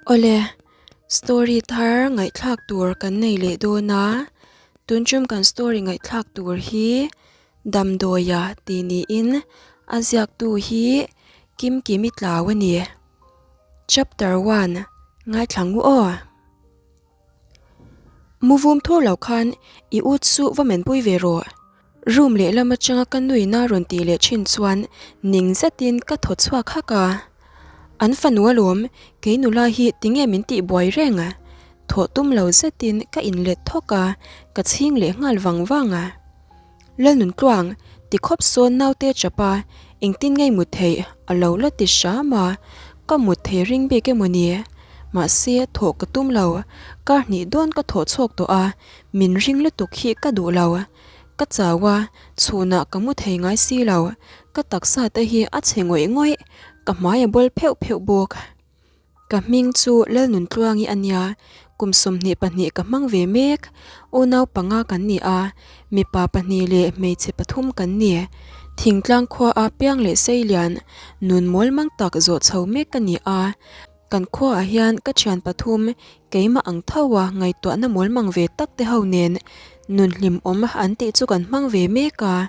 Awle, story thar ngaihthlak tur kan nei leh dawn a, tun tum kan story ngaihthlak tur hi Damdawia tih niin a ziaktu hi Kimkimi Tlau a ni. Chapter one, Ngaithla ngu aw. Mu vum thur lo khan i u chu va menpui ve rawh. Room lehlam atanga ka nuina rawn tih leh thin chuan ning zetin ka thaw chhuak hak a. An fanu alawm, kei nula hi tinge min tih buai reng? Thawh tum lo zetin ka inlet thawk a, ka chhing leh nghal vang vang a. Lalnuntluang, ti khawp sawn naute chap a, engtin ngei mut theih a lo la ti hram a, ka mut thei ring bik emaw ni? Mahse, thawh ka tum lo, kar hnih dawn ka thawh chhuak tawh a, min ring lutuk hi ka duh lo. Ka chau a, chhunah ka mu thei ngai si lo, ka taksa te hi a chhe ngawih ngawih, ka hmai a bawl pheuh pheuh bawk. Ka hming chu Lalnuntluangi a nia, kum 22 ka hmang ve mek. Unau panga kan ni a, mipa pahnih leh hmeichhe pathum kan ni. Thingtlang khua a piang leh seilian, nun mawl mang tak zawh chho mek ka ni a. Kan khuaah hian ka thian pathum keimah ang tho a ngaihtuahna mawl mang ve tak te ho nen nun hlimawm an tih chu kan hmang ve mek a.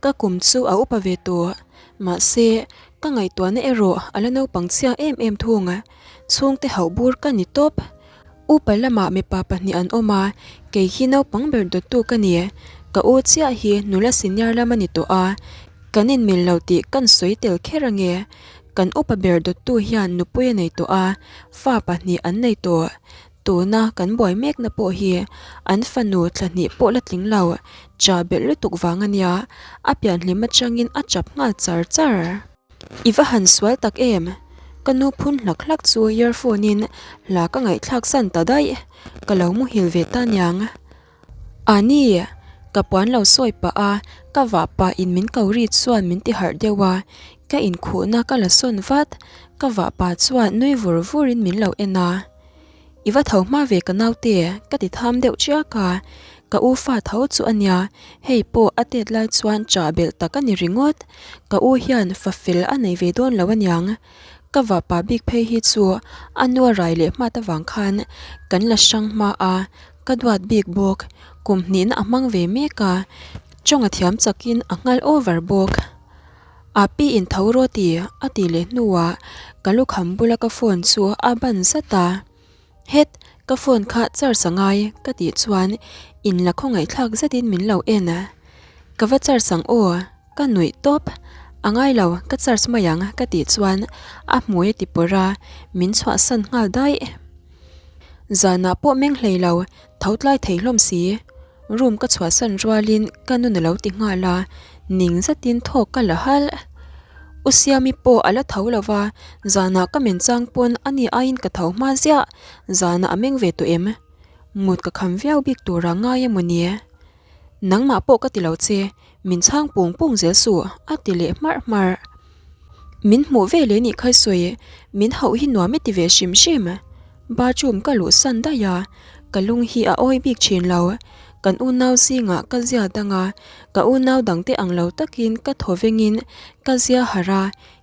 Ka kum chu a upa ve tawh, mahse, ka ngaihtuahna erawh a la naupang chhia em em thung. Chhungte hauh bur ka ni tawp. Upa lamah mipa pahnih an awm a, kei hi naupang ber dawttu ka ni. Ka u chiah hi nula senior lam a ni tawh a, kan inmil lo tih kan sawi tel kher ange. Kan upa ber dawttu hian nupui a nei tawh a, fa pahnih an nei tawh. Tuna kan buai mekna pawh hi an fanu thla hnih pawh la tling lo, cha belh lutuk vang a nia, a pianhlim atangin a chap nghal char char. I va han sual tak em? Ka nu phun hlak hlak chu earphone in hla ka ngaihthlak san ta daih, ka lo muhil ve ta niang. A ni, ka puan lo sawi pah a, ka vah pah in min ko ri chuan min ti harh deuh a, ka inkhuhna ka la sawn vat, ka vah pah chuan nui vur vur in min lo en a. I va tho hma ve ka naute, ka ti tham deuh chiak a, ka u fa tho chu a nia, hei pawh a tet lai chuan chah belh tak a ni ringawt, ka u hian fa fel a nei ve dawn lo aniang, ka vahpa bik phei hi chu a nu a rai leh hmat avang khan kan la hrang hma a, Ka duat bik bawk, kum hnihna a hmang ve mek a, tawng a thiam chakin a nghal over bawk. A pi in tho rawh ti a ti leh hnuah ka lukham bula ka phone chu a ban zat a, Het, ka phone kha charge a ngai ka tih chuan in la khawngaihthlak zetin min lo en a, Ka va charge ang aw, ka nuih tawp, a ngai lo ka charge mai ang ka tih chuan a hmui a ti pawrh a, min chhuahsan nghal daih. Zanah pawh meng hlei lo, tho tlai thei hlawm si. Room ka chhuahsan rualin ka nun a lo ti nghal a, ning zetin thawk ka la halh. U Siami pawh a la tho lo va, zanah ka men chang pawn a ni aiin ka tho hma ziah, zanah a meng ve tawh em? Mut ka kham viau bik tura ngai emaw ni? Nangmah pawh ka ti lo che, min chhang pung pung zel suh, a ti leh hmarh hmarh. Min hmuh ve leh nih kha sawi, min hauh hi nuam i ti ve hrim hrim. Bathroom ka luh san daih a, ka lung hi a awi bik thin lo. Kan unau zingah ka zia dang a, ka unau dangte ang lo takin ka thaw vengin ka zia harh a,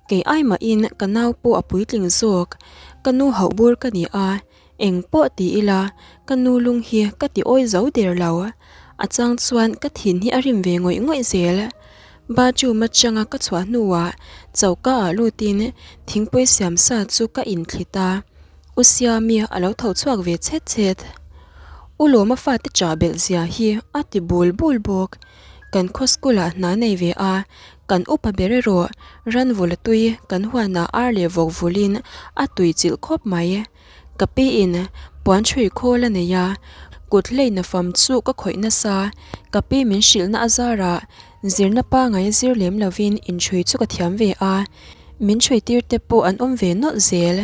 kei ai mahin ka nau pawh a puitling zawk. Ka nu hauh bur ka ni a, Eng pawh ti ila, ka nu lung hi ka ti awi zo der lo. A chang chuan ka thin hi a rim ve ngawih ngawih zel. Bathroom atanga ka chhuah hnuah choka ah lutin thingpui siam sa chu ka inthlit a, U Siami a lo tho chhuak ve chhet chhet. U Lawma fate chah belh zia hi a ti bul bul bawk. Kan khaw school ah hna nei ve a, kan upa ber erawh ranvul a tui kan huanah ar leh vawk vulin a tui chilh khawp mai. Ka pi in puan chhui khawl a nei a, kut hleina fam chu ka khawih nasa, ka pi min hrilhna a zarah zirna pangai zir lem lovin inchhui chu ka thiam ve a, min chhui tir te pawh an awm ve nawlh zel.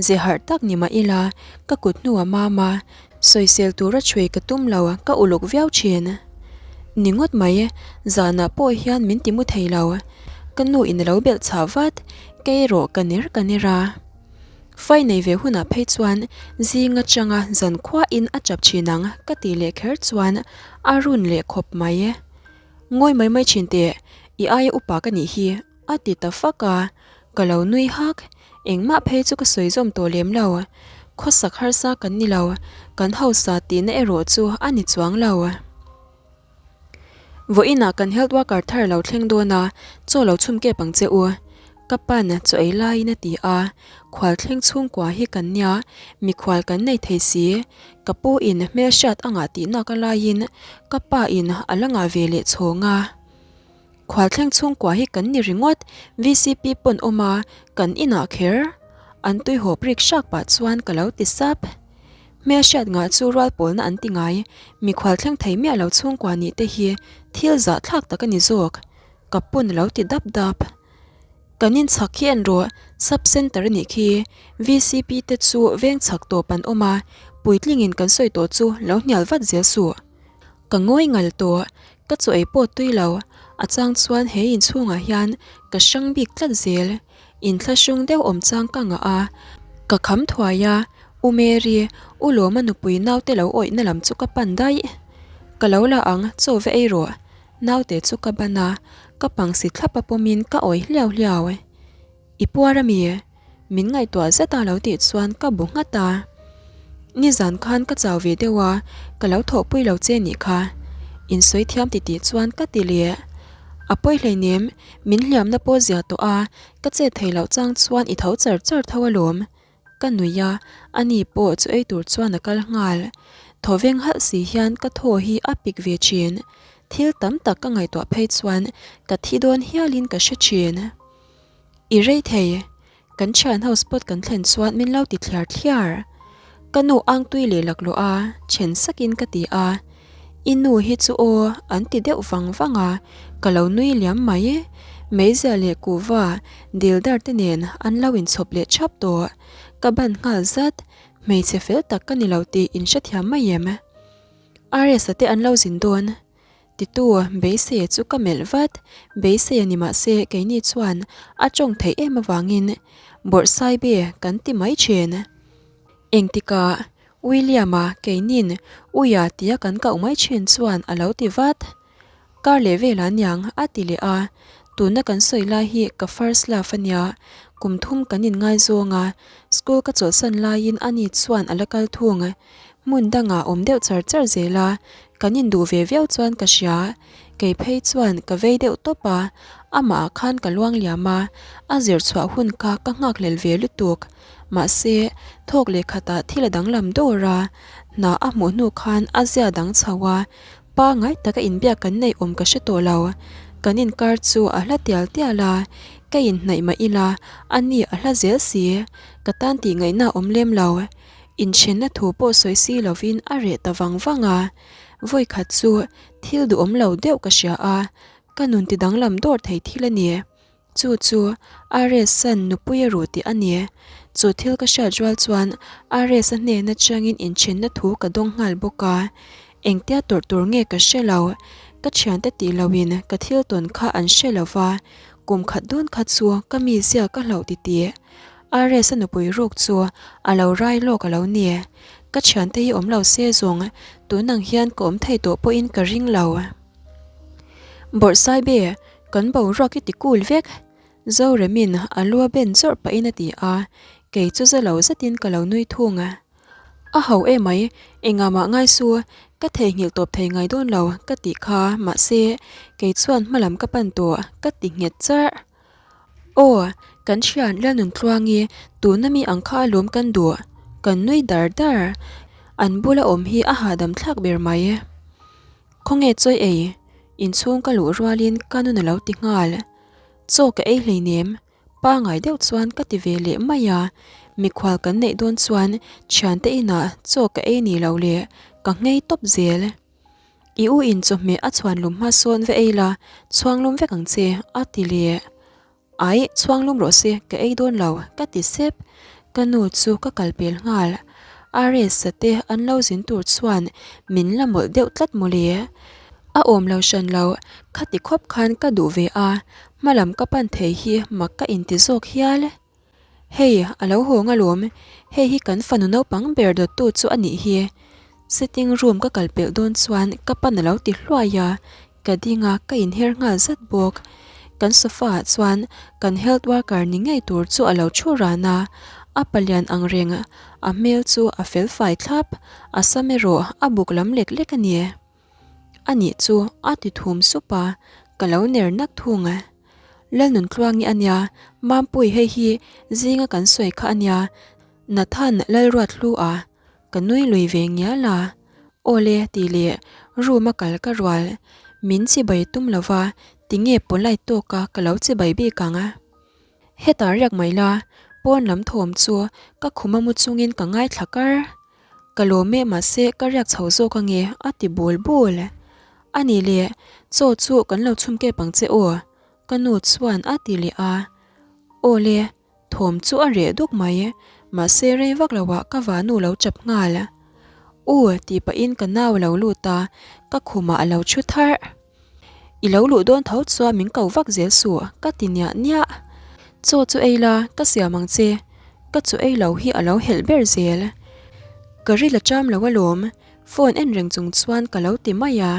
Ze harh tak ni mah ila ka kut hnuah mama sawisel tura chhui ka tum lo ka uluk viau thin. Ni ngawt mai, zanah pawh hian min ti mu thei lo, ka nu in a lo belh chah vat, kei erawh ka ner ka ner a. Fai nei ve hunah phei chuan zing atanga zan khuain a chap thin ang ka tih leh kher chuan a run leh khawp mai. Ngawi mai mai thin teh, i aia upa ka nih hi a ti ta fak a, ka lo nui hak. Engmah phei chu ka sawi zawm tawh lem lo. Khawsak harsa kan ni lo, kan hausa tihna erawh chu a ni chuang lo. Vawiinah kan health worker thar lo thleng dawn a, chaw lo chhum kep ang che u. Ka pan chaw ei laiin a ti a, khual thleng chhungkua hi kan nia, mikhual kan nei thei si. Ka pu in hmelhriat a ngah tih nak a laiin ka pa in a la ngah ve leh chhawng a. Khual thleng chhungkua hi kan ni ringawt, vcp pawn awm a, kan inah kher. An tui hawp rik hrak pah chuan ka lo ti sap. Hmelhriat ngah chu rual pawlna an ti ngai, mikhual thleng thei miah lo chhungkua nih te hi thil zahthlak tak a ni zawk, ka pawn a lo ti dap dap. Kan inchhak khi en rawh, sub centre a nih khi, vcp te chu veng chhak tawp an awm a, puitlingin kan sawi tawh chu lo hnial vat zel suh. Ka ngawi ngal tawh, ka chaw ei pawh tui lo, a chang chuan he inchhungah hian ka hrang bik tlat zel. Inthlahrung deuh awm chang ka ngah a, ka kham thuai a, U Mary, U Lawma nupui naute lo awihna lam chu ka pan daih. Ka lo la ang, chaw va ei rawh. Naute chu ka ban a, ka pangsi thlap a pawmin ka awih hliau hliau. I puar ami? Min ngaihtuah zet a lo tih chuan ka bu nghat a. Nizan khan ka chau ve deuh a, ka lo thawhpui lo che nih kha. Insawi thiam titih chuan ka ti leh. A pawi hleinem, min hliamna pawh zia tawh a, ka chet thei loh chang chuan i tho char char tho alawm. Ka nui a, ani pawh chu ei tur chuan a kal nghal. Thawveng halh si hian ka thaw hi a pik ve thin. Thil tam tak ka ngaihtuah phei chuan ka thi dawn hialin ka hre thin. I rei thei, kan thian ho spot kan thlen chuan min lo ti thliar thliar. Ka nu ang tui leh laklawh a, then sakin ka ti a. I nu hi chu aw an ti deuh vang vang a, ka lo nui liam mai. Meizia leh kuhva dildar te nen an lo inchhawp leh thap tawh. Ka ban nghal zat, hmeichhe fel tak ka ni lo tih inhrethiam mai em? RS-a te an lo zin dawn. Titu, Beiseia chu ka melh vat. Beiseia ni mah se keini chuan a tawng theih em avangin Bawrhsaibe kan ti mai thin. Engtikah William-a keinin Uia tia kan koh mai thin chuan a lo ti vat. Kar leh velah aniang a ti leh a, tuna kan sawi lai hi ka first love ania, kum thum kan inngaizawng a, school ka chawlhsan laiin ani chuan a la kal thung. Hmun dangah awm deuh char char zel a, kan induh ve viau chuan ka hria. Kei phei chuan ka vei deuh tawp a, amah ah khan ka luang liam a, a zir chhuah hun kha ka nghakhlel ve lutuk. Mahse, thawk leh khatah thil a danglam dawr a, hna a hmuh hnu khan a zia dang chho a, pangai taka inbiak kan neih awm ka hre tawh lo. Kan inkar chu a hla tial tial a, ka inhnaih mah ila, ani a hla zel si, ka tan tih ngaihna a awm lem lo. Inthenna thu pawh sawi si lovin a reh ta vang vang a, vawi khat chu thil duhawm lo deuh ka hria a, ka nun ti danglam dawr thei thil a ni. Chu chu RS-a'n nupui a ruh tih a ni. Chu thil ka hriat rual chuan RS-a hnen atangin inthenna thu ka dawng nghal bawk a, engtia tawrh tur nge ka hre lo. Ka thiante tih loin ka thil tawn kha an hre lo va, kum khat dawn kha chu ka mizia ka hlauh titih. RS-a nupui ruk chu a lo rai lawk a lo ni. Ka thiante hi awm lo se zawng, tun ang hian ka awm thei tawh pawhin ka ring lo. Bawrhsaibe, kan boruak i ti cool vek. Zoremin a lu a ben chawrh pahin a ti a, kei chu za lo zetin ka lo nui thung. A ho emai, engah mah ngai su, ka theihnghilh tawp thei ngai dawn lo ka tih kha, mahse, kei chuan hmalam ka pan tawh ka ti nghet charh. Aw, kan thian Lalnuntluangi tuna mi ang kha alawm kan duh, kan nui dar dar. An bula awm hi a hahdam thlak ber mai. Khawnge chawi ei? Inchhung ka luh rualin ka nun a lo ti nghal. Chaw ka ei hleinem, pangai deuh chuan ka ti ve leh mai a. Mikhual kan neih dawn chuan thiante inah chaw ka ei ni lo leh ka nghei tawp zel. I u in chawhmeh a chhuan lum hma sawn va ei la, chhuang lum vek ang che, a ti leh. Ai, chhuang lum rawh se, ka ei dawn lo, ka ti sep. Ka nu chu ka kal pel nghal. RS-a te an lo zin tur chuan min la mawlh deuh tlat mawle. A awm lo hran lo, khati khawp khan ka duh ve a, hmalam ka pan thei hi mak ka inti zawk hial. Hei, a lo hawng alawm, hei hi kan fanu naupang ber dawttu chu a nih hi. Sitting room ka kal pelh dawn chuan ka pan a lo ti hluai a, ka ding a, ka inher nghal zat bawk. Kan sofa ah chuan kan health worker ni ngei tur chu a lo thu ran a, A palian ang reng, a hmel chu a fel fai thlap, a sam erawh a buk lam lek lek a ni. A nih chu a ti thum sup a, ka lo ner nak thung. Lalnuntluangi a nia, Mampui hei hi zinga kan sawi kha a nia, Nathan Lalruathlu a, ka nui lui ve ngial a. Awle tih leh room a kal ka rual, min chibai tum lova tinge polite tawka ka lo chibai bik ang a. Hetah riak mai la, pawn lam thawm chu ka khum a mu chungin ka ngaithla kar. Ka lawm e mahse ka riak chho zawk ange a ti bul bul. A nih leh chaw chu kan lo chhum kep ang che aw ka nu chuan a ti leh a. Awle, thawm chu a reh duk mai mahse rei vak lo ah ka vanu lo chap nghal. U tih pahin ka nau a lo lut a, ka khumah a lo thu tharh. I lo luh dawn tho chuan min ko vak zel suh ka ti niah niah. Chaw chu ei la, ka siam ang che. Ka chu ei lo hi a lo helh ber zel. Ka ril a cham lo alawm, phone en reng chung chuan ka lo ti mai a.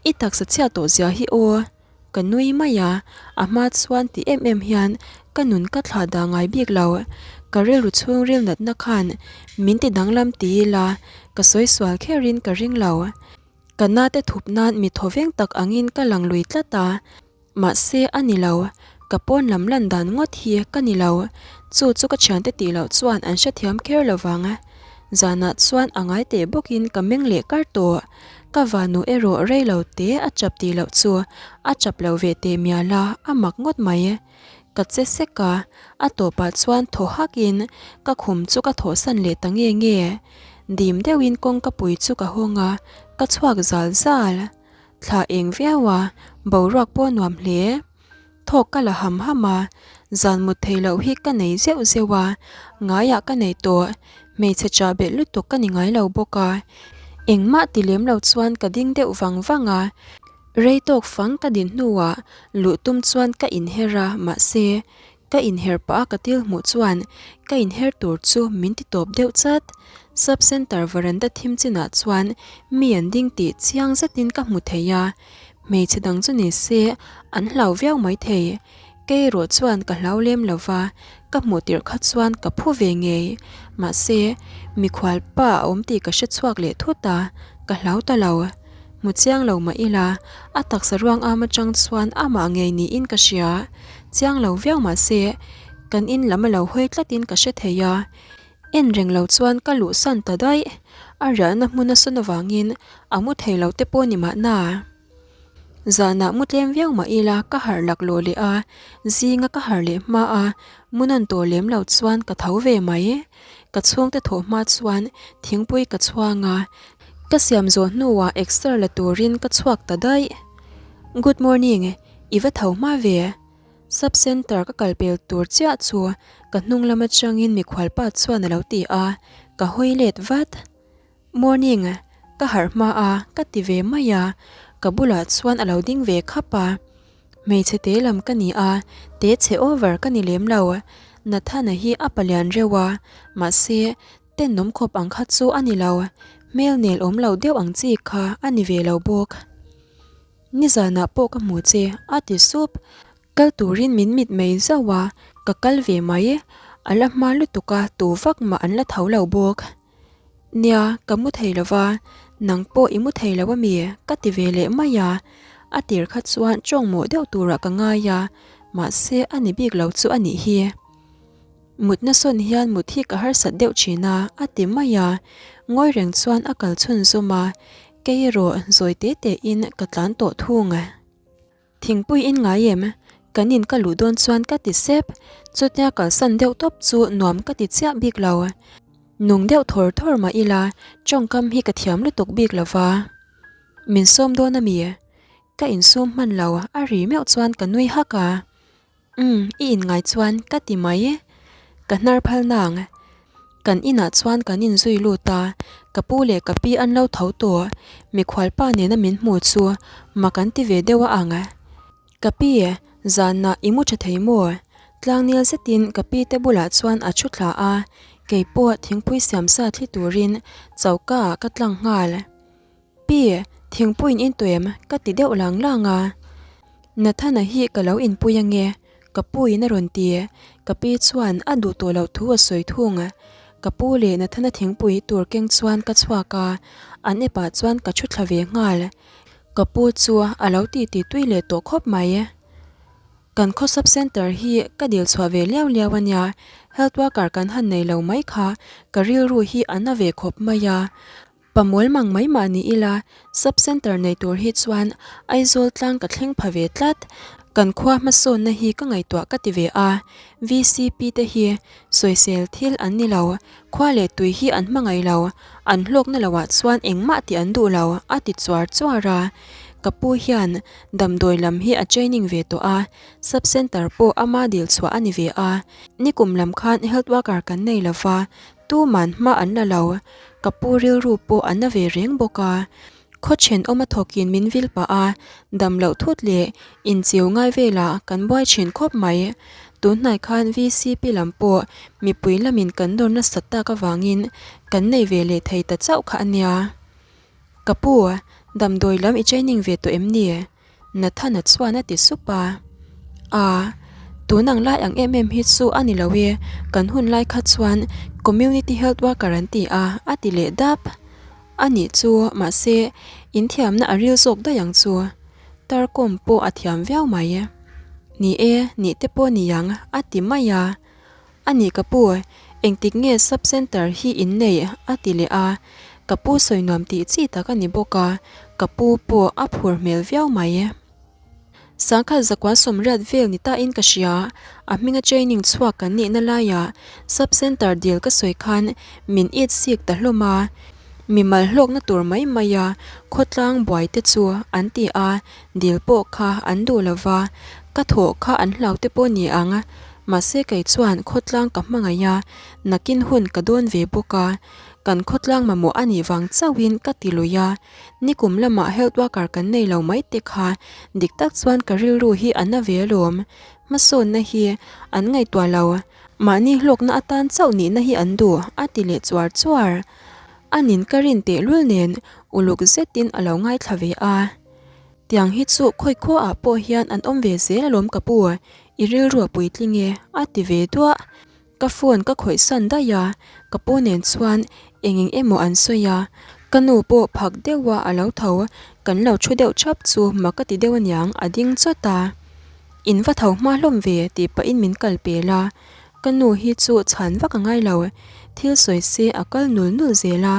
I taksa chhiat tawh zia hi aw, ka nui mai a, a hma chuan ti em em hian ka nun ka thlah dah ngai bik lo. Ka rilru chhungril natna khan min ti danglam ti ila ka sawi sual kherin ka ring lo. Ka nate thup nan mi thawveng tak angin ka lang lui tlat a, mahse a ni lo, ka pawn lam lan dan ngawt hi ka ni lo, chu chu ka thiante tih loh chuan an hrethiam kher lo vang. Zanah chuan a ngai teh bawkin ka meng leh kar tawh, ka vanu erawh rei lo te a chap tih loh chu a chap lo ve teh mial a, a mak ngawt mai. Ka che sek a, a tawpah chuan thaw hakin ka khum chu ka thawhsan leh ta nge nge. Dim deuhin kawngka pui chu ka hawng a, ka chhuak zal zal. Thla eng viau a, boruak pawh nuam hle. Thawk ka la ham ham a, zan mut theih loh hi ka nei zeuh zeuh a, ngaiah ka nei tawh, hmeichhe chah belh lutuk ka ni ngai lo bawk a. Engmah ti lem lo chuan ka ding deuh vang vang a. Rei tawk fang ka din hnuah luh tum chuan ka inher a, mahse, ka inher pah a ka til hmuh chuan ka inher tur chu min ti tawp deuh chat. Sub Centre veranda thim chinah chuan mi an ding tih chiang zetin ka hmu thei a, hmeichhe dang chu ni se an hlau viau maithei. Kei erawh chuan ka hlau lem lo va, ka hmuh tirh kha chuan ka phu ve ngei. Mahse, mikhual pa a awm tih ka hre chhuak leh thut a, ka hlau ta lo. Hmu chiang lo mah ila, a taksa ruang am atang chuan amah ngei niin ka hria. Chiang lo viau mah se, kan in lam a lo hawi tlatin ka hre thei a. En reng lo chuan ka luhsan ta daih. A riahna hmun a sawn avangin a mu thei lo te pawh ni mahna. Zanah mu tlem viau mah ila ka harh laklawh leh a, zinga ka harh leh hma a, mu nawn tawh lem lo chuan ka tho ve mai. Ka chhungte thawh hma chuan thingpui ka chhuang a, ka siam zawh hnuah exer la turin ka chhuak ta daih. Good morning, i va tho hma ve? Sub centre ka kal pel tur chiah chu ka hnung lam atangin mikhualpa chuan a lo ti a, ka hawi let vat. Morning, ka harh hma a, ka ti ve mai a, ka bulah chuan a lo ding ve khap a. Hmeichhe te lam ka ni a, te chhe over ka ni lem lo. Nathana hi a palian reuh a, mahse tenawm khawp ang kha chu a ni lo, hmel nel awm lo deuh ang chi kha a ni ve lo bawk. Nizanah pawh ka hmu che, a ti sup. Kal turin min mit mai zauh a, ka kal ve mai. A la hma lutuk a, tu vak mah an la tho lo bawk. Nia, ka mu thei lo va, nang pawh i mu thei lo ami? ka ti ve leh mai a, a tir kha chuan tawngmawh deuh turah ka ngai a, mahse a ni bik lo chu a nih hi. Mutna sawn hian mut hi ka harsat deuh thin a, a ti mai a, ngawi reng chuan a kal chhunzawm a, kei erawh zawi te tein ka tlan tawh thung. Thingpui in ngai em? Kan in ka luh dawn chuan ka ti sep. Chutia kalsan deuh tawp chu nuam ka ti chiah bik lo. Nung deuh thawr thawr mah ila tawngkam hi ka thiam lutuk bik lo va. Min sawm dawn a mi? Ka insum hman lo, a ri meuh chuan ka nui hak a. Umm, i inngai chuan ka ti mai. Ka hnar phal nang. Kan inah chuan kan inzui lut a, ka pu leh ka pi an lo tho tawh. Mikhual pa nena min hmu chu mak an ti ve deuh a ang. Ka pi, zanah i mu tha thei maw? Tlangnel zetin ka pi te bulah chuan a thu thla a, kei pawh thingpui siam sa thli turin choka ah ka tlang nghal. Pi, thingpuiin in tuem ka ti deuh lang lang a. Nathana hi ka lo inpui ange. Ka pu in a rawn ti. Ka pi chuan a duh tawh loh thu a sawi thung. Ka pu leh Nathana thingpui tur keng chuan ka chhuak a, an epah chuan ka thu thla ve nghal. Ka pu chu a lo ti ti tui leh tawh khawp mai. Kan khaw sub centre hi ka dil chhuah ve liau liau a nia, health worker kan han nei lo mai kha ka rilru hi a na ve khawp mai a. Pamual mang mai mah ni ila, sub centre nei tur hi chuan Aizawl tlang ka thleng pha ve tlat. Kan khua hmasawnna hi ka ngaihtuah ka ti ve a, VCP te hi sawisel thil an ni lo, khua leh tui hi an hmangaih lo, an hlawkna loah chuan engmah tih an duh lo, a ti chuar chuar a. Ka pu hian damdawi lam hi a training ve tawh a, sub centre pawh ama dil chhuah a ni ve a. Nikum lam khan health worker kan nei lova, Tuman hma an la lo, ka pu rilru pawh a na ve reng bawk a. Khaw thenawm a thawkin min vil pah a, dam loh thut leh inchiu ngai velah kan buai thin khawp mai. Tunhnai khan VCP lam pawh mipui lamin kan dawr nasat tak avangin kan nei ve leh thei ta chauh kha a nia. Ka pu, damdawi lam i training ve tawh em ni? Nathana chuan a ti sup a, Aa, tun ang lai ang em em hi chu a ni lo e, kan hun lai kha chuan Community Health Worker an ti a, a ti leh dap. A nih chu, mahse, in thiamna a ril zawk daih ang chu. Tarkawm pawh a thiam viau mai. Ni e, nih te pawh ni ang, a ti mai a. A nih ka pu, engtik nge sub centre hi in nei? a ti leh a, ka pu sawi nuam tih chi tak a ni bawk a, ka pu pawh a phur hmel viau mai. Sangkhat zakua sawmriat vel ni tain ka hria, a hminga training chhuak kan nihna laiah sub centre dil ka sawi khan min it sik ta hlawm a, mimal hlawkna tur mai maia khawtlang buai te chu an ti a, dil pawh kha an duh lova, ka thawh kha an hlau te pawh ni ang. Mahse kei chuan khawtlang ka hmangaih a, nakin hun ka dawn ve bawk a, kan khawtlang mamawh a nih vang chauhin ka ti lui a, nikum lamah health worker kan nei lo mai te kha dik tak chuan ka rilru hi a na ve alawm. Hmasawnna hi an ngaihtuah lo, mahni hlawkna atan chauh nihna hi an duh a ti leh chuar chuar. A nin ka rin tehlul nen uluk zetin a lo ngaithla ve a. Tiang hi chu khawi khuaah pawh hian an awm ve zel alawm ka pu, i rilru a puitling e, a ti ve duah. Ka phone ka khawih san daih a, ka pu nen chuan eng eng emaw an sawi a, ka nu pawh phak deuha a lo tho, kan lo thu deuh thap chu mak ka ti deuh aniang a ding chawt a. In va tho hma hlawm ve tih pahin min kal pel a, Ka nu hi chu chhan vak a ngai lo, thil sawi se a kal nul nul zel a,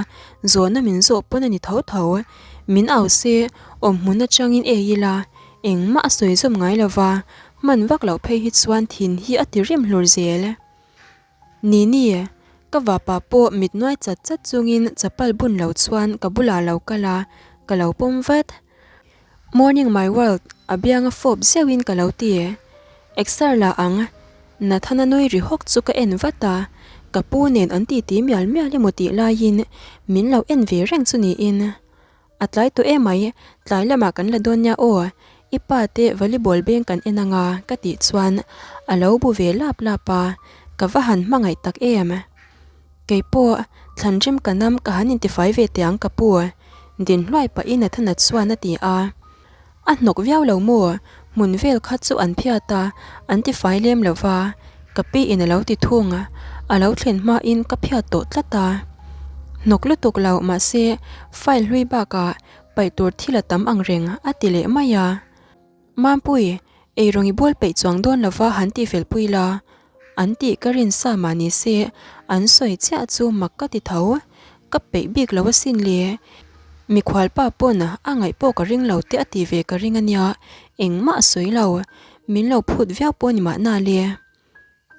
zawhna min zawh pawn a ni tho tho. Min au se awm hmun atangin ei ila, engmah a sawi zawm ngai lo va, hman vak loh phei hi chuan thin hi a ti rim hlur zel. Ni ni, ka vapa pawh mit nuai chat chat chungin chapal bun lo chuan ka bulah lo kal a, ka lo pawm vat. Morning my world a bianga fawp zeuhin ka lo ti e. Exer la ang. Nathana nui ri hawk chu ka en vat a, ka pu nen an titi mial mial emaw tih laiin min lo en ve reng chu niin. A tlai tawh emai, tlai lamah kan la dawn nia aw, i pa te volleyball beng kan en anga ka tih chuan a lo bu ve lap lap a, ka va han hmangaih tak em. Kei pawh thlanrim ka nam ka han intifai ve teh ang ka pu, din hluai pahin Nathana chuan a ti a. A hnawk viau lo maw? Hmun vel kha chu an phiat a, an tifai lem lo va, ka pi in a lo ti thung a, a lo thlen hmain ka phiat tawh tlat a. Hnawk lutuk lo mahse file hlui bakah paih tur thil a tam ang reng a ti leh mai a. Mampui, eirawng i bual peih chuang dawn lova han ti fel pui la, an tih ka rin sa mah ni se, an sawi chiah chu mak ka ti tho. Ka peih bik lo asin le. Mikhualpa pawn a ngaih pawh ka ring lo te a ti ve ka ring ania, engmah a sawi lo. Min lo phut viau pawh ni mahna le.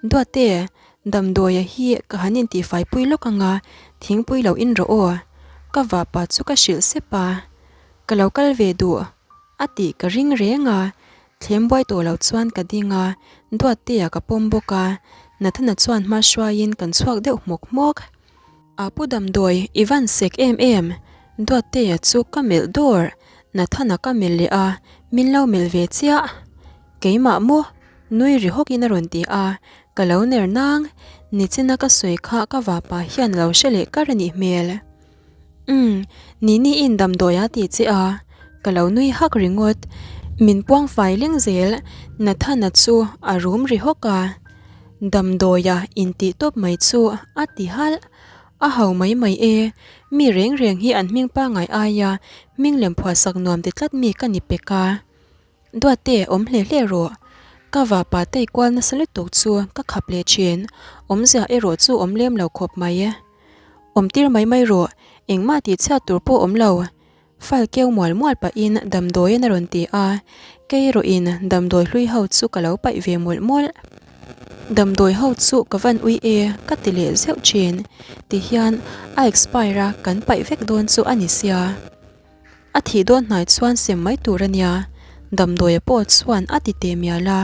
Duate, damdawia hi ka han intihfai pui lawk anga, thingpui lo in rawh aw. Ka vapa chu ka hrilh sep a, ka lo kal ve duh a tih ka ring reng a, thlem buai tawh lo chuan ka ding a, Duattea ka pawm bawk a, Nathana chuan hma hruaiin kan chhuak deuh hmawk hmawk. A pu damdawi i van sek em em, Duattea chu ka melh dawr, Nathana ka melh leh a, min lo melh ve chiah. Keimah maw? Nui ri hawk in a rawn ti a, ka lo ner nang, nichina ka sawi kha ka vapa hian lo hre leh kar a nih hmel. Umm, Nini in damdawi a ti che a, ka lo nui hak ringawt. Min puang fai leng zel, Nathana chu a rum ri hawk a. Damdawia intih tawp mai chu a ti halh. A ho mai mai e, mi reng reng hi an hming pangngai aia hming lem phuahsak nuam ti tlat mi ka ni pek a. Duatte awm hle hle rawh. Ka vapa tei kual nasa lutuk chu ka khap leh thin, awmzia erawh chu awm lem lo khawp mai. Awm tir mai mai rawh, engmah tih chhiat tur pawh awm lo. File keu mual mual pahin damdawiin a rawn ti a, kei erawhin damdawi hlui ho chu ka lo paih ve mawlh mawlh. Damdawi ho chu ka van ui e ka ti leh zeuh thin, tihian a expire a kan paih vek dawn chu a ni sia. A thih dawn hnai chuan sem mai tur a nia, damdawia pawh chuan a ti teh mial a.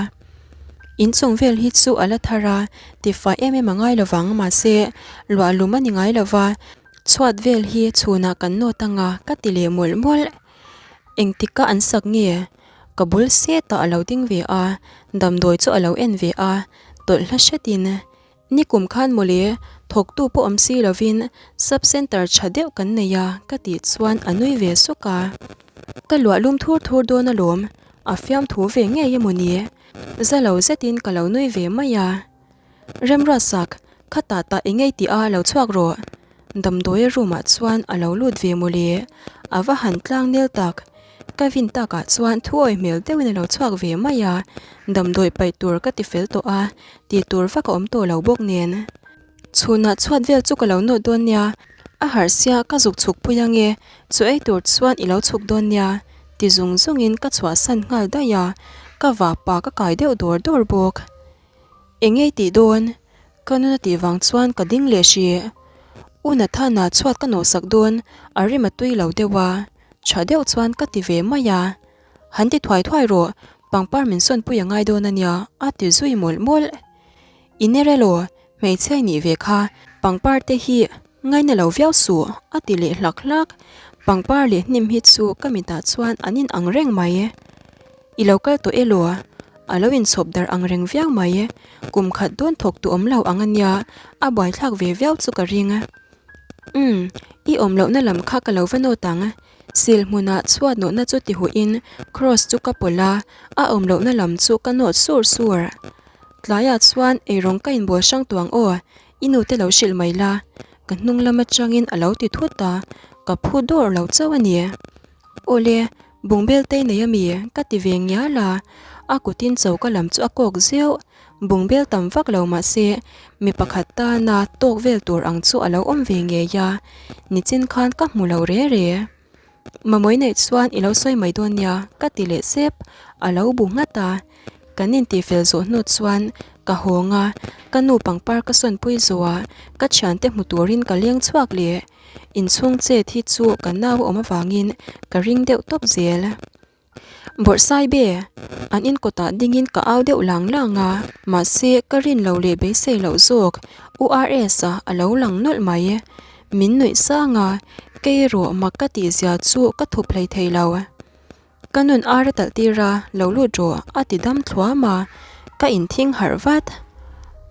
Inchung vel hi chu a la thar a, tifai em em a ngai lovang mahse luahlum a ni ngai lova, Chhuat vel hi chhunah kan nawt anga ka ti leh mawlh mawlh. Engtika an sak nge? Ka bul setah a lo ding ve a, damdawi chu a lo en ve a, tawlh hla hretin, Nikum khan mawle, thawktu pawh awm si lovin sub centre tha deuh kan nei a ka tih chuan a nui ve suk a. Ka luah lum thur thur dawn alawm, a fiamthu ve ngei emaw ni? Za lo zetin ka lo nui ve mai a. Remruatsak, khatah tah i ngei tih a lo chhuak rawh. Damdawia room ah chuan a lo lut ve mawle, a va han tlang nel tak. Ka vin takah chuan thuawi hmel deuhin a lo chhuak ve mai a, damdawi paih tur ka ti fel tawh a, tih tur vak a awm tawh lo bawk nen. Chhunah chhuat vel chu ka lo nawt dawn nia, a harh sia ka zuk chhuk pui ange, chu ei tur chuan i lo chhuk dawn nia, ti zung zungin ka chhuahsan nghal daih a, ka vapa ka kai deuh dawr dawr bawk. Eng ngei tih dawn? Ka nuna tih vang chuan ka ding leh hrih. U Nathana chhuat ka nawhsak dawn, a rim a tui lo deuh a. Tha deuh chuan ka ti ve mai a. Han ti thuai thuai rawh, pangpar min sawnpui a ngai dawn a nia, a ti zui mawlh mawlh. I ner elaw, hmeichhia i nih ve kha, pangpar te hi ngaina lo viau suh, a ti leh hlak hlak. Pangpar leh hnim hi chu ka mitah chuan an inang reng mai. I lo kal tawh elaw? A lo inchhawp darh ang reng viau mai. Kum khat dawn thawk tu awm lo ang a nia, a buaithlak ve viau chu ka ring. Umm, i awm lohna lam kha ka lo va nawt ang. Sil hmunah chhuat nawhna chu ti huhin cross chu ka pawlh a, a awm lohna lam chu ka nawt sur sur. Tlaiah chuan eirawng ka inbawl hrang tawh ang aw, i nute lo hrilh mai la. Ka hnung lam atangin a lo ti thut a, ka phu dawr lo chauh a ni. Awle, Bungbel te nei a mi? Ka ti ve ngial a, a kutin choka lam chu a kawk zeuh. Bungbel tam vak lo mah se, mi pakhat tana tawk vel tur ang chu a lo awm ve ngei a, nichin khan ka hmu lo re re. Mamawii neih chuan i lo sawi mai dawn nia, ka ti leh sep, a lo bu nghat a. Kan intihfel zawh hnu chuan ka hawng a, ka nu pangpar ka sawnpui zawh a, ka thiante hmu turin ka leng chhuak leh. Inchhung chet hi chu ka nau a awm avangin ka ring deuh tawp zel. Bawrhsaibe, an in kawtah dingin ka au deuh lang lang a, mahse ka rin lo leh beisei loh zawk U RS-a a lo lang nawlh mai. Min nuih sang a, kei erawh mak ka tihzia chu ka thup hlei thei lo. Ka nun ar a talh tir a, lo lut rawh a ti dam thluam a, ka inthing harh vat.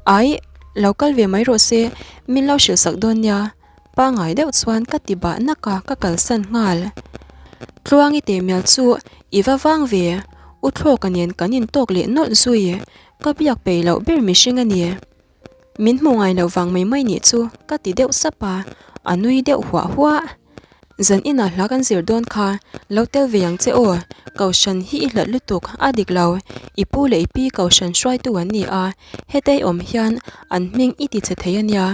Aih, lo kal ve mai rawh se, min lo hrilh sak dawn nia, pangngai deuh chuan ka ti bah nak a, ka kalsan nghal. Tluangi teh mial chu i va vang ve, U Thlawka nen kan intawk leh nawlh zui, ka biak peih loh ber mihring a ni. Min hmu ngai loh vang mai mai nih chu ka ti deuh sap a, a nui deuh huah huah. Zan inah hla kan zir dawn kha, lo tel ve ang che aw, Kohhran hi i hlat lutuk, a dik lo, i pu leh i pi Kohhran hruaitu an ni a, hetei awm hian an hming i ti che thei a nia.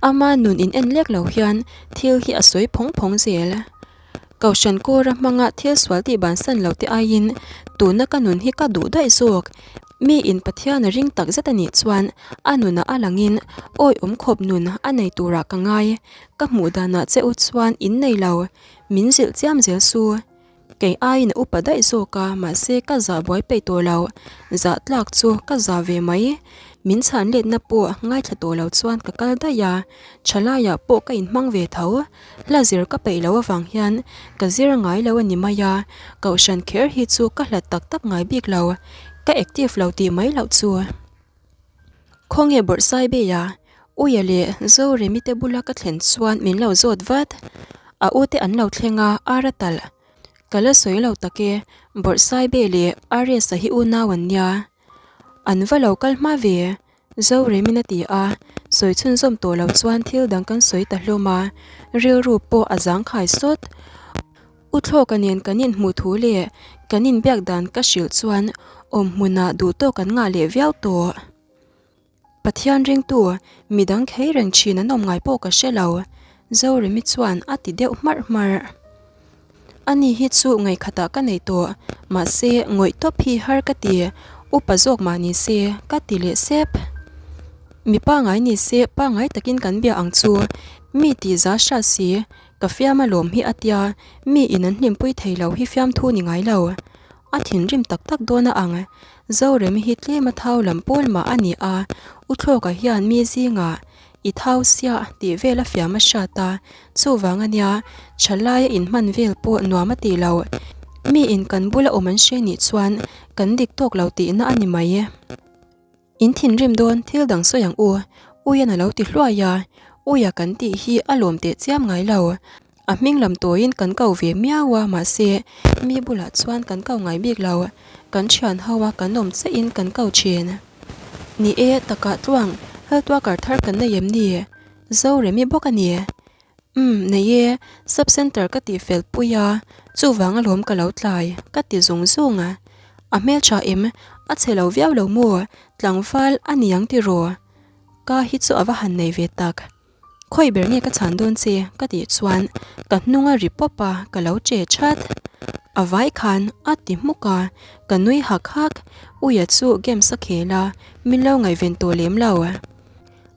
Ama nun in en lek lo hian thil hi a sawi phawng phawng zel. Kohhran kawra hmanga thil sual tih bansan lo te aiin tuna ka nun hi ka duh daih zawk. Mi in Pathian a ring tak zet a nih chuan a nunah a langin awi awm khawp nun a nei turah ka ngai. Ka hmuh danah che u chuan in nei lo, min zilh chiam zel su. Kei aiin a upa daih zawk a, mahse ka zah buai peih tawh lo. Zah tlak chu ka zah ve mai. Min chhan letna pawh ngaithla tawh lo chuan ka kal daih a, thalaiah pawh ka inhmang ve tho. Hla zir ka peih loh avang hian ka zir ngai lo a ni mai a, kohhran kher hi chu ka hlat tak tak ngai bik lo. Ka active lo tih mai loh chu. Khawnge Bawrhsai Bay-a Uia leh Zoremi te bula ka thlen chuan min lo zawt vat. A ute an lo thleng a, ar a talh. Ka la sawi lo tak e, Bawrhsaibe leh Ariesa hi unau an nia. An va lo kal hma ve, Zoremin a ti a, sawi chhunzawm tawh lo chuan thil dang kan sawi ta hlawm a, rilru pawh a zangkhai sawt. U Thlawka nen kan inhmuh thu leh kan inbiak dan ka hrilh chuan awm hmunah duhtawk an ngah leh viau tawh. Pathian ringtu, midang khei reng thin an awm ngai pawh ka hre lo, Zoremi chuan a ti deuh hmarh hmarh. Ani hi chu ngaihkhatah ka nei tawh, mahse ngawih tawp hi har ka ti, upa zawk mah ni se, ka ti leh sep. Mi pangai ni se pangai takin kan bia ang chu, mi tih za hrat si, ka fiam alawm hi a tia, mi in an hlimpui thei lo hi fiamthu ni ngai lo. A thinrim tak tak dawn a ang. Zoremi hi tlem a thau lam pawl mah a ni a, U Thlawka hian mi zingah i thau siah tih vel a fiam a hrat a, chuvang a nia, thalai a inhman vel pawh nuam a tih lo. Mi in kan bula awm an hre nih chuan kan dik tawk lo tihna a ni mai. In thinrim dawn thil dang sawi ang u, Uian a lo ti hluai a, Uia kan tih hi a lawm teh chiam ngai lo. A hming lam tawiin kan ko ve miau a, mahse mi bulah chuan kan ko ngai bik lo, kan thian ho a kan awm chiah in kan ko thin. Ni e, takah tluang, health worker thar kan nei em ni? Zoremi bawk a ni. Umm, nei e, sub center ka tih fel pui a, chuvang alawm ka lo tlai, ka ti zung zung a. A hmeltha em, a chhe lo viau lo maw, tlangval a ni ang tiraw? Ka hi chu a va han nei ve tak. Khawi ber nge ka chhan dawn che? ka tih chuan ka hnung a ri pawp a, ka lo che that. A vai khan a ti hmuk a, ka nui hak hak, Uia chu games a khel a, min lo ngaihven tawh lem lo.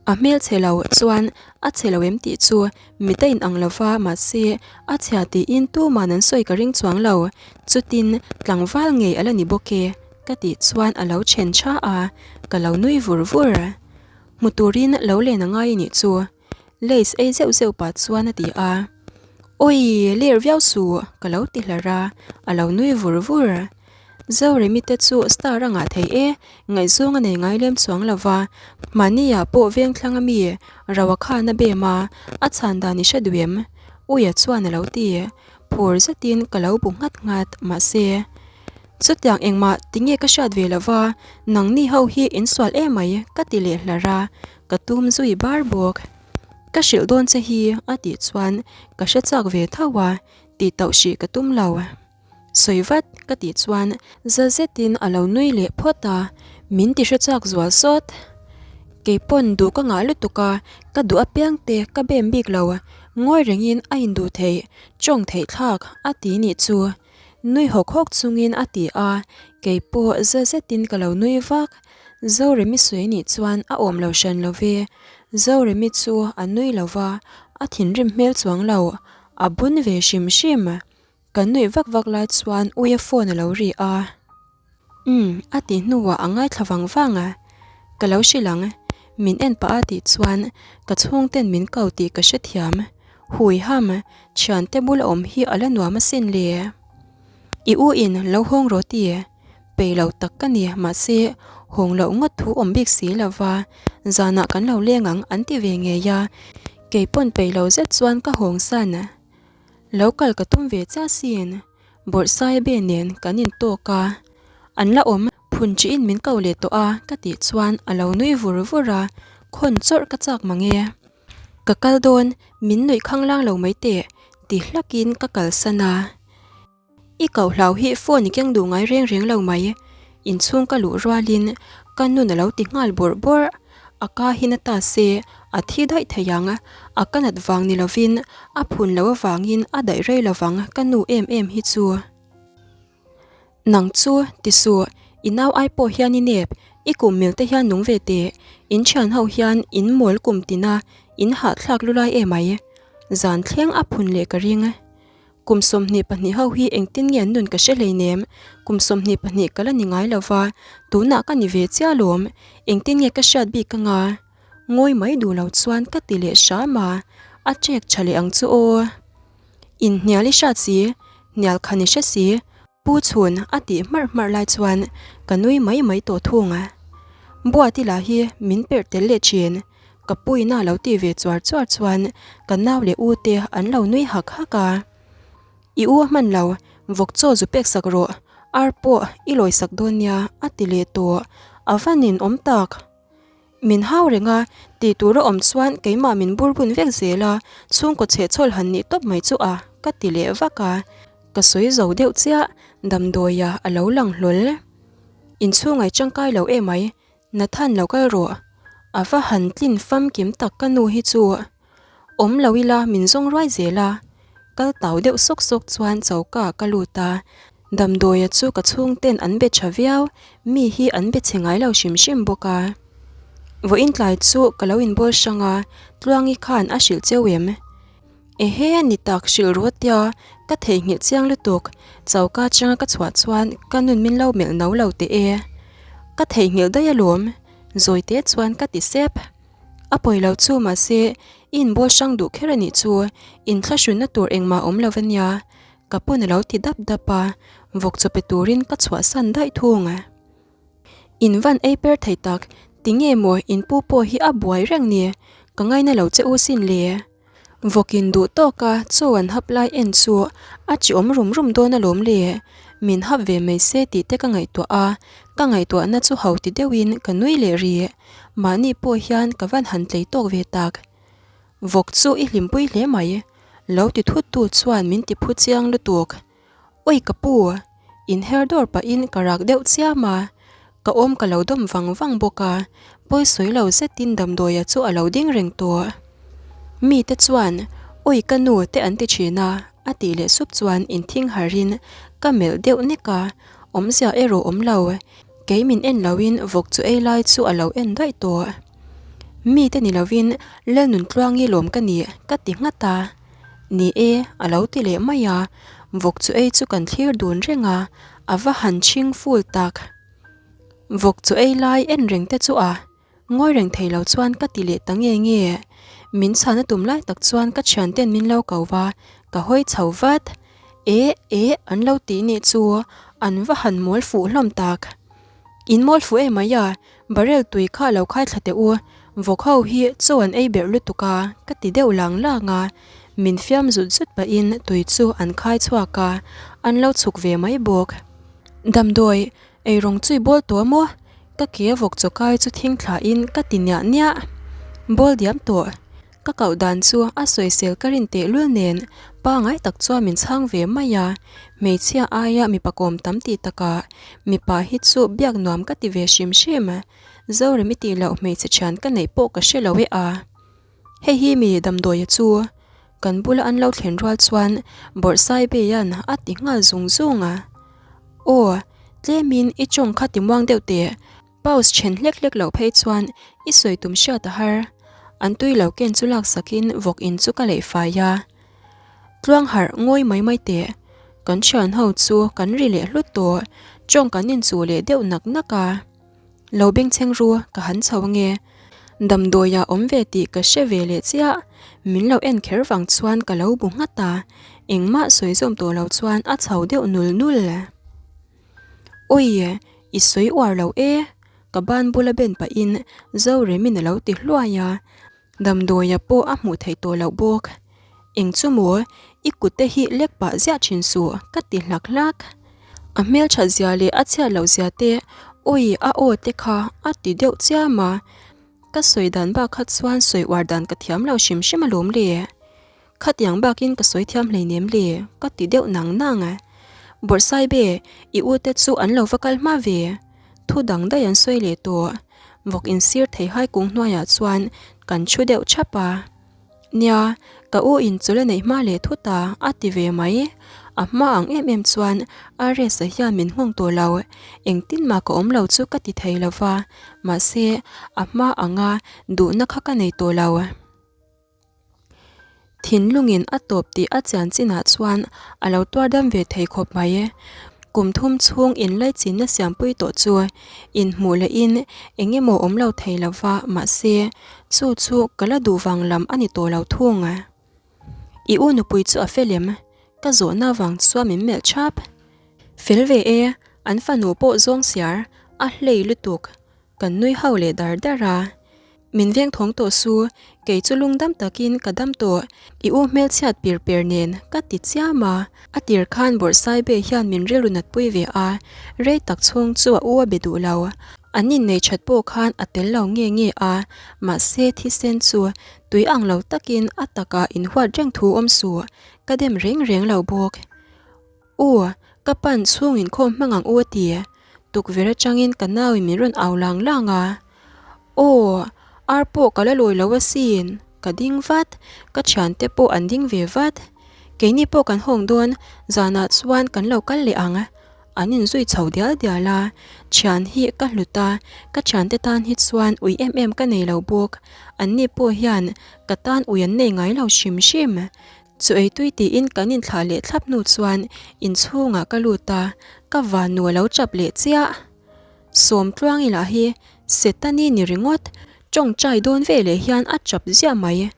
A hmel chhe lo chuan a chhe lo em tih chu mit a inang lo va, mahse a chhia tiin tuman an sawi ka ring chuang lo, chutin tlangval ngei a la ni bawk e ka tih chuan a lo then tha a, ka lo nui vur vur. Hmu turin lo len a ngai a nih chu, lace ei zeuh zeuh pah chuan a ti a, Awii ler viau suh ka lo ti hlar a, a lo nui vur vur. Zoremi te chu star a ngah thei e, ngaihzawng a nei ngai lem chuang lo va, mahniah pawh vengthlang a mi ro a khan a bem a, a chhan dan i hre duh em? Uia chuan a lo ti. Phur zetin ka lo bu nghat nghat, mahse, chutiang engmah tinge ka hriat ve lo va, nangni ho hi insual emai ka ti leh hlar a, ka tum zui bar bawk. Ka hrilh dawn che hi a tih chuan ka hre chak ve tho a, tih tauh hrih ka tum lo. Sawi vat ka tih chuan za zetin a lo nui leh phawt a, min ti hre chak zual sawt. Keipawn duh ka ngah lutuk a, ka duh apiang te ka bem bik lo, ngawi rengin a induh theih, tawng theih thlak a ti nih chu. Nui hawk hawk chungin a ti a, keipawh za zetin ka lo nui vak. Zoremi sawi nih chuan a awm lo hran lo ve, Zoremi chu a nui lo va, a thinrim hmel chuang lo, a bun ve hrim hrim. Kan nuih vak vak lai chuan Uia phone a lo ri a. Umm, a tih hnuah a ngaithla vang vang a. Ka lo hrilh ang, min en pah a tih chuan ka chhungten min ko tih ka hrethiam. Hui ham, thiante bula awm hi a la nuam asin le. I u in lo hawng rawh ti, peih lo tak ka ni, mahse hawng loh ngawt thu awm bik si lo va, zanah kan lo leng ang an ti ve ngei a, keipawn peih lo zet chuan ka hawng san. Lo kal ka tum ve chiah sin, Bawrhsaibe nen kan intawk a, an la awm phun chiin min ko leh tawh a ka tih chuan a lo nui vur vur a, khawn chawrh ka chak mang e. Ka kal dawn, min nuih khanglang lo mai teh ti hlakin ka kalsan a. I koh hlau hi phone i keng duh ngai reng reng lo mai. Inchhung ka luh rualin ka nun a lo ti nghal bawrh bawrh. A ka hi na ta se a thi daih thei ang. A ka nat vang ni lovin a phun loh avangin a daih rei lovang ka nu em em hi chu. Nang chu ti suh, i nau ai pawh hian i nep, i kum mil te hian nung ve teh. In thian ho hian in mawl kum tina in hahthlak lulai emai. Zan thleng a phun leh ka ring. Kum 22 ho hi engtin nge an nun ka hre hleinem, kum 22 ka la ni ngai lo va, tunah ka ni ve chiah alawm, engtin nge ka hriat bik anga? Ngawi mai duh lo chuan ka ti leh hram a, a ṭek ṭha leh ang chu aw. Inhnial i hriat si, hnial khan i hre si, Pu Chhun a tih hmarh hmarh lai chuan ka nui mai mai tawh thung a. Buati lah hi min perh tel leh thin. Ka puina lo ti ve chuar chuar chuan ka nau leh u te an lo nui hak hak a. I u a hman lo, Vawk chaw zu pek sak rawh, ar pawh i lawi sak dawn nia a ti leh tawh. A va nin awm tak. Min hau reng a, tih tur a awm chuan keimah min bur bun vek zel a, chhungkaw chhehchhawl han nih tawp mai chu a, ka ti leh vak a. Ka sawi zo deuh chiah, damdawia a lo lang hlawl. Inchhungai tangkai lo emai, Nathan lo kal rawh. A va han tlin famkim tak ka nu hi chu. Awm lo ila min zawng ruai zel a. Kal tau deuh sawk sawk chuan choka ka lut a. Damdawia chu ka chhungten an be tha viau, mi hi an be chhe ngai lo hrim hrim bawk a. Vawiin tlai chu ka lo inbawl hrang a, Tluangi khan a hrilh cheu em? Ehe ni tak hrilh ru atia, ka theihnghilh chiang lutuk, choka atanga ka chhuah chuan ka nun min lo melh no lo teh e. Ka theihnghilh daih alawm, zawi te chuan ka ti sep. A pawi lo chu mahse i inbawl hrang duh kher anih chu, inthlahrunna tur engmah awm lo ania, ka pun a lo ti dap dap a, vawk chaw pe turin ka chhuahsan daih thung. In van ei per thei tak, tinge maw in pu pawh hi a buai reng ni, ka ngaina lo che u sin le. Vawkin duh tawka chaw an hap lai en chu a chi awm rum rum dawn alawm le, min hap ve mai se tih te ka ngaihtuah a, ka ngaihtuahna chu ho ti deuhin ka nui leh rih, mahni pawh hian ka van han tlei tawk ve tak. Vawk chu i hlimpui hle mai, lo ti thut tu chuan min ti phu chiang lutuk. Oi ka pu! Inher dawr pahin ka rak deuh chiam a, ka awm ka lo dawm vang vang bawk a, pawi sawi lo zetin damdawia chu a lo ding reng tawh. Mite chuan, Oi ka nu te an ti thin a, a tih leh sup chuan inthing harhin ka melh deuh nek a, awmzia erawh awm lo, kei min en loin vawk chu ei lai chu a lo en daih tawh. Mite ni lovin Lalnuntluangi lawm ka nih ka ti nghat a. Ni e, a lo ti leh mai a, vawk chu ei chu kan thlir dun reng a, a va han chhing ful tak. Vawk chu ei lai en reng te chu a, ngawi reng thei lo chuan ka ti leh ta nge nge. Min chhan a tum lai tak chuan ka thianten min lo ko va, ka hawi chho vat. E, e, an lo tih nih chu, an va han mawl fuh hlawm tak. In mawl fuh em mai a, Barrel tui kha lo khai thla teh u, vawk ho hi chaw an ei berh lutuk a, ka ti deuh lang lang a. Min fiam zut zut pahin tui chu an khai chhuak a, an lo chhuk ve mai bawk. Damdawi, eirawng chui bawl tawh maw? Ka ke vawk chaw kai chu thing thlain ka ti niah niah. Bawl diam tawh. Ka koh dan chu a sawisel ka rin teh lul nen pangai tak chuan min chhang ve mai a, hmeichhia aia mipa kawm tam tih takah mipa hi chu biak nuam ka ti ve hrim hrim. Zorem i tih loh hmeichhe thian ka neih pawh ka hre lo e a. Hei hi mi damdawia chu kan bula an lo thlen rual chuan Bawrhsaibeian a ti nghal zung zung a. Aw, tlemin i tawng kha ti muang deuh teh. Pause then hlek hlek loh phei chuan i sawi tum hriat a har. An tui lo ken chu lak sakin vawk in chu ka leih fai a. Tluang harh ngawi mai mai teh. Kan thian ho chu kan ri leh hlut tawh. Tawng kan inchuh leh deuh nak nak a. Lo bengchheng ru ka han chho ange. Damdawi ah awm ve tih ka hre ve leh chiah. Min lo en kher vang chuan ka lo bu nghat a. Engmah sawi zawm tawh lo chuan a chho deuh nul nul. Awi, i sawi uar lo e, ka ban bula ben pahin Zoremin a lo ti hluai a, damdawia pawh a hmuh theih tawh loh bawk. Eng chu maw, i kut te hi lek pah ziah thin suh, ka ti hlak hlak. A hmelthat zia leh a chhiat loh zia te, awi a aw te kha a ti deuh chiam a, ka sawi dan bak kha chuan sawi uar dan ka thiam lo hrim hrim alawm le. Khatiang bakin ka sawi thiam hleinem le, ka ti deuh nang nang a. Bawrhsaibe, i u te chu an lo va kal hma ve. Thu dang daih an sawi leh tawh. Vawk insir thei hai kung hnuaiah chuan kan thu deuh thap a. Nia, ka u in chawlh a neih hma leh thut a, a ti ve mai. A hma ang em em chuan Aresa hian min nghawng tawh lo. Engtin mah ka awm lo chu ka ti thei lo va, mahse a hma anga duhna kha ka nei tawh lo. Thinlungin a tawp tih a chian chinah chuan a lo tuar dam ve thei khawp mai. Kum thum chhung inlaichinna siampui tawh chu inhmuh lehin eng emaw awm lo thei lo va, mahse chu chu ka la duh vang lam a ni tawh lo thung. I u nupui chu a fel em? Ka zawhna vang chuan min melh thap. Fel ve e, an fanu pawh zawng siar a hlei lutuk. Kan nui ho leh dar dar a. Min veng thawng tawh su, kei chu lungdam takin ka dam tawh, i u hmelchhiat pir per nen ka ti chiam a. A tir khan Bawrhsaibe hian min rilru natpui ve a, rei tak chhung chu a u a be duh lo. An innei that pawh khan a tel lo nge nge a, mahse thisen chu tui ang lo takin a takah inhuat reng thu awm suh, ka dem reng reng lo bawk. U, ka pan chhung inkhawm hmang ang u a ti. Tukverh atangin ka nauin min rawn au lang lang a. Aw, ar pawh ka la lawi lo asin, ka ding vat, ka thiante pawh an ding ve vat. Keini pawh kan hawng dawn, zanah chuan kan lo kal leh ang. An inzui chho dial dial a, thian hi ka hlut a, ka thiante tan hi chuan ui em em ka nei lo bawk. Anni pawh hian ka tan ui an nei ngai lo hrim hrim. Chu eitui tiin kan inthlah leh thlap hnu chuan inchhungah ka lut a, ka vannu a lo chap leh chiah. Sawmtluangi lah hi Setani ni ringawt, tawngtai dawn ve leh hian a chap ziah mai.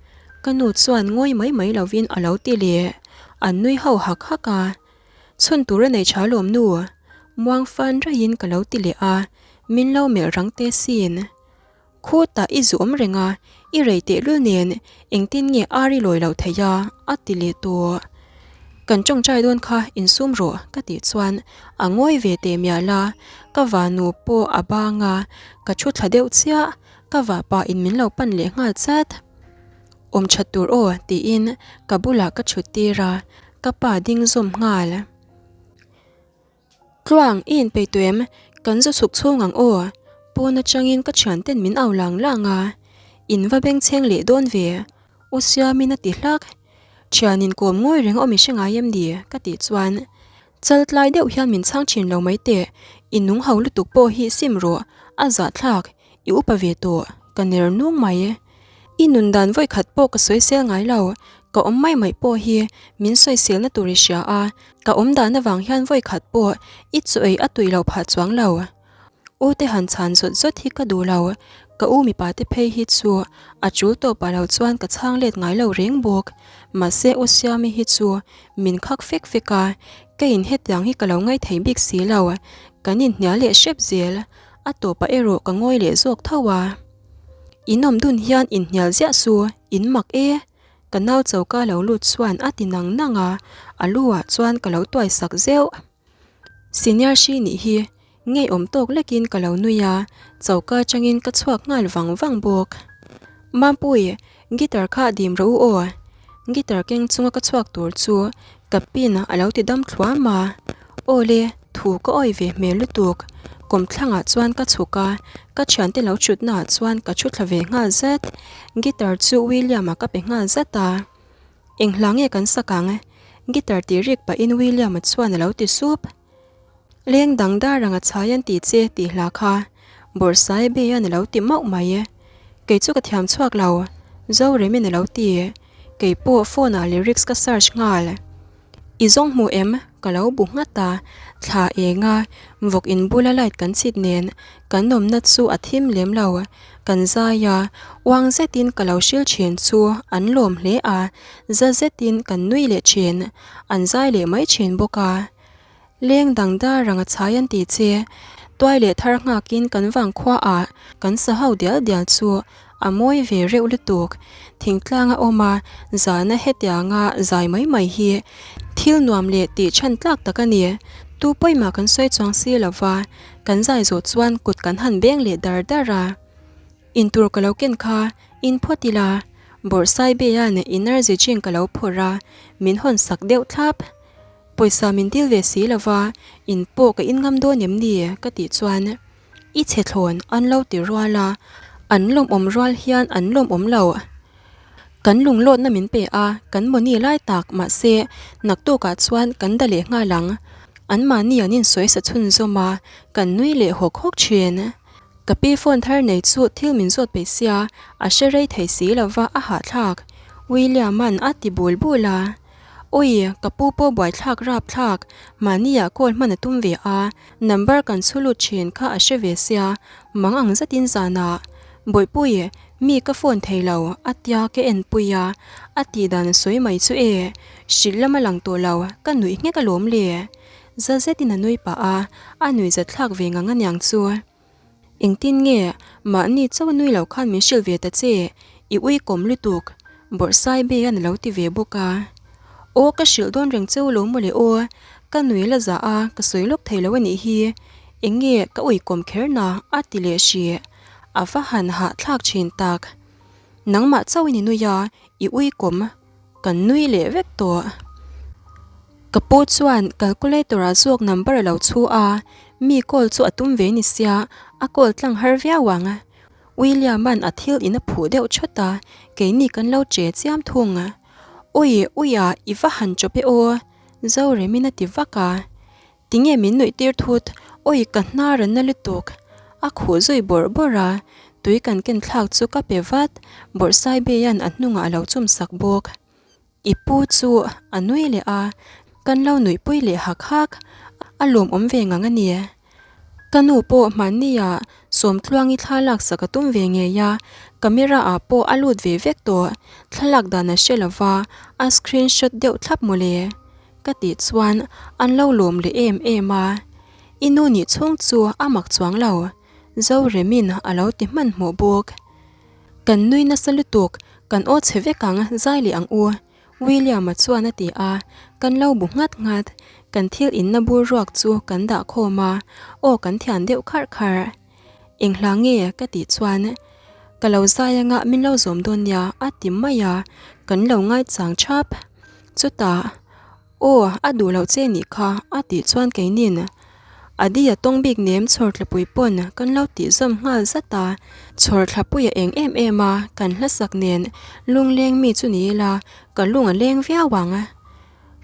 Ka nu chuan ngawi mai mai lovin a lo ti leh, an nui ho hak hak a. Chhun tur a nei tha lawm nu, muang fan raihin ka lo ti leh a, min lo melh rang teh sin. Khutah i zu awm reng a, i rei tehlul nen engtin nge ar i lawi loh theih a? a ti leh tawh. Kan tawngtai dawn kha insum rawh ka tih chuan a ngawi ve teh mial a, ka vanu pawh a bang a, ka thu thla deuh chiah, ka vahpa in min lo pan leh nghal chat. Awm that tur aw tiin ka bulah ka thut tir a, ka pa ding zawm nghal. Tluang, i inpeih tawh em? Kan zu chhuk chhung ang aw. Pawn atangin ka thianten min au lang lang a. In va bengchheng leh dawn ve. U Siamin a ti hlak. Thian inkawm ngawi reng awm i hre ngai em ni? Ka tih chuan chal tlai deuh hian min chhang thin lo mai teh. I nung ho lutuk pawh hi sim rawh, a zahthlak. I upa ve tawh, ka ner nung mai. I nun dan vawi khat pawh ka sawisel ngai lo, ka awm mai mai pawh hi min sawiselna tur i hria a, ka awm dan avang hian vawi khat pawh i chaw ei a tui lo phah chuang lo. U te han chhan zawt zawt hi ka duh lo, ka u mipa te phei hi chu a tul tawpah lo chuan ka chhang let ngai lo reng bawk. Mahse U Siami hi chu min khak fek fek a, keiin hetiang hi ka lo ngaithei bik si lo, kan inhnial leh hrep zel. A tawpah erawh ka ngawi leh zawk tho a. In awm dun hian inhnial ziah su, in mak e. Ka nau choka lo lut chuan a ti nang nang a, a lu ah chuan ka lo tuai sak zeuh. Senior hri nih hi ngeiawm tawk lekin ka lo nui a, choka atangin ka chhuak nghal vang vang bawk. Mampui, guitar kha dim rawh u aw. Guitar keng chunga ka chhuak tur chu ka pin a lo ti dam thluam a. Aw le, thu ka awi ve hmel lutuk. Kawmthlangah chuan ka chhuk a, ka thiante lo thutnaah chuan ka thu thla ve nghal zat. Guitar chu William-a ka pe nghal zat a. Eng hla nge kan sak ang? Guitar tih rik pahin William-a chuan a lo ti sup. Leng dang dar anga chhai an ti che tih hla kha Bawrhsai Beian a lo ti mauh mai. Kei chu ka thiam chhuak lo, Zoremin a lo ti. Kei pawh phone ah lyrics ka search nghal. I zawng hmu em? Ka lo bu nghat a, thla enga vawk in bula light kan chhit nen kan awmna chu a thim lem lo. Kan zai a, uang zetin ka lo hril thin chu an lawm hle a, za zetin kan nui leh thin, an zai leh mai thin bawk a. Leng dang dar rang a chhai an ti che. Tuai leh thar nghakin kan vang khua ah kan sa ho dial dial chu a mawi ve reuh lutuk. Thingtlang a awm a, zana hetianga zai mai mai hi thil nuam leh tih chhan tlak tak a ni. Tu pawimah kan sawi chuang si lo va, kan zai zawh chuan kut kan han beng leh dar dar a. Intur ka lo ken kha in phawt ila, Bawrhsaibea'n energy drink ka lo phawrh a, min hawn sak deuh thlap. Pawisa min dil ve si lo va, in pawh ka in ngam dawn em ni? ka tih chuan i chhe thlawn an lo ti rual a, an lawmawm rual hian an lawmawm lo. Kan lunglawtna min pe a, kan mawni lai tak mahse naktukah chuan kan da leh nghal ang. Anmahni an insawi sa chhunzawm a, kan nui leh hawk hawk thin. Ka pi phone thar nei chu thil min zawt peih sia, a hre rei thei si lo va a hahthlak. William-a'n a ti bul bul a. Ui, ka pu pawh buaithlak rapthlak, mahniah call hman a tum ve a, number kan chhu lut thin kha a hre ve sia, mang ang zetin zanah, Bawihpui, mi ka phone thei lo, a tia ka enpui a, a tih dan a sawi mai chu e, hrilh lam a lang tawh lo, ka nuih nghek alawm le. Za zetin a nui pah a, a nuihzatthlak ve ngang aniang chu. Engtin nge mahni chauh nui lo khan min hrilh ve ta che, i ui kawm lutuk, Bawrhsai Beian a lo ti ve bawk a. Aw ka hrilh dawn reng cheu lo mawle aw, ka nui la zah a, ka sawi lawk thei lo a nih hi, eng nge ka ui kawm kher na a ti leh hrih, a va han hahthlak thin tak. Nangmah chauh in i nui a, i ui kawm. Kan nui leh vek tawh. Ka pu chuan calculator ah zawk number a lo chhu a, mi call chu a tum ve ni sia, a call tlang har viau ang. William-a'n a thil in a phuh deuh thawt a, keini kan lo che chiam thung. Ui, ui a, i va han chawp e aw, Zoremin a ti vak a. Tinge min nuih tir thut, awi ka hnar a na lutuk. A khuh zui bawrh bawrh a, tui kan ken thlak chu ka pe vat, Bawrhsaibeia'n a hnungah a lo chum sak bawk. I pu chu a nui leh a, kan lo nuihpui leh hak hak, a lawmawm ve ngang a ni. Ka nu pawh hmannia Sawmtluangi thla laksak a tum ve ngei a, camera ah pawh a lut ve vek tawh, thlalak dan a hre lova, a screenshot deuh thlap mawle. Ka tih chuan an lo lawm leh em em a, I nu nih chhung chu a mak chuang lo, Zoremin a lo ti hmanhmawh bawk. Kan nui nasa lutuk, kan aw chhe vek ang, zai leh ang u, William-a chuan a ti a, kan lo bu nghat nghat, kan thil inna bur ruak chu kan dah khawm a, aw kan thian deuh kharh kharh. Eng hla nge ka tih chuan ka lo zai anga min lo zawm dawn nia a ti mai a, kan lo ngaichang thap. Chutah, Aw, a duh loh che nih kha a tih chuan keinin Adi a tawng bik nem chhawrthlapui pawn kan lo tih zawm nghal zat a, chhawrthlapui a eng em em a, kan hlasak nen lungleng mi chu ni ila ka lung a leng viau ang.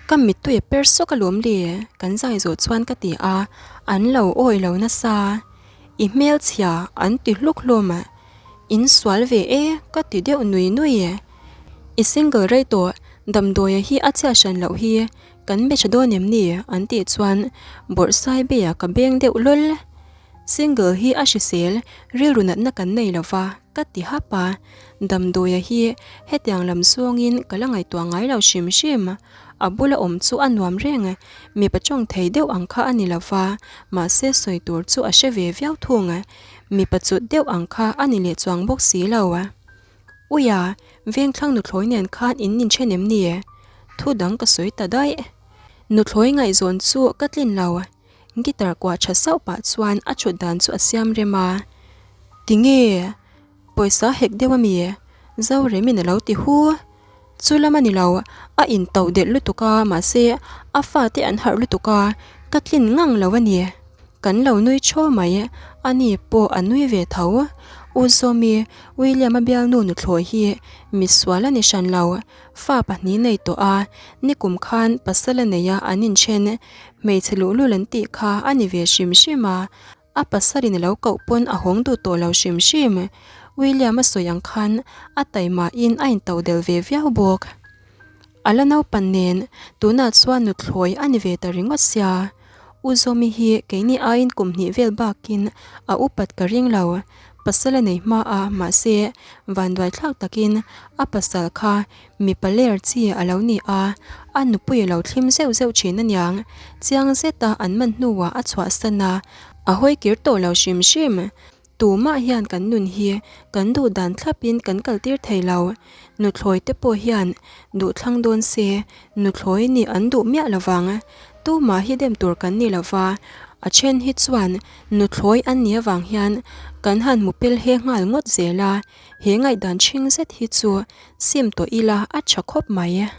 Ka mittui a per sawk alawm le, kan zai zawh chuan ka ti a, an lo awi lo nasa. I hmelchhia an ti hluk hlawm a, in sual ve e ka ti deuh nui nui e. I single rei tawh, damdawia hi a chhiat hran loh hi, kan be tha dawn em ni an tih chuan bawrhsai beia ka beng deuh lawl. Single hi a hrisel, rilru natna kan nei lova ka ti hap a, damdawia hi hetiang lam zawngin ka la ngaihtuah ngai lo hrim hrim. A bula awm chu a nuam reng, mipa tawng thei deuh ang kha a ni lova, mahse sawi tur chu a hre ve viau thung. Mipa chut deuh ang kha a ni leh chuang bawk si lo. Uia, vengthlang nuthlawi nen khan in inthen em ni? Thu dang ka sawi ta daih. Nuthlawi ngaihzawn chu ka tlin lo. Guitar kuah tha sauh pah chuan a thut dan chu a siam rem a. Tinge? Pawisa hek deuh a mi? Zoremin a lo ti hu. Chu lam a ni lo, a intoh delh lutuk a, mahse a fate an harh lutuk a, ka tlin ngang lo a ni. Kan lo nui thaw mai, ani pawh a nui ve tho. U Zawmi, William-a bialnu nuthlawi hi misual a ni hran lo, fa pahnih nei tawh a, nikum khan pasal a nei a an inthen. Hmeichhe luhlul an tih kha a ni ve hrim hrim a, a pasalin a lo koh pawn a hawng duh tawh lo hrim hrim. William a sawi ang khan a taimahin a intoh del ve viau bawk. A la naupan nen tunah chuan nuthlawi a ni ve ta ringawt sia. U Zawmi hi keini aiin kum hnih vel bakin a upat ka ring lo. Pasal a nei hma a, mahse vanduaithlak takin a pasal kha Mipa ler chi a lo ni a, a nupui a lo thlim zeuh zeuh thin aniang. Chiang zeta an man hnuah a chhuahsan a, a hawi kir tawh lo hrim hrim. Tumah hian kan nun hi kan duh dan thlapin kan kaltir thei lo. Nuthlawi te pawh hian duhthlang dawn se, nuthlawi nih an duh miah lovang. Tumah hi dem tur kan ni lova, a then hi chuan nuthlawi an nih avang hian kan han hmu pel he nghal ngawt zel a, he ngaihdan ṭhing zet hi chu Sim tawh ila a tha khawp mai.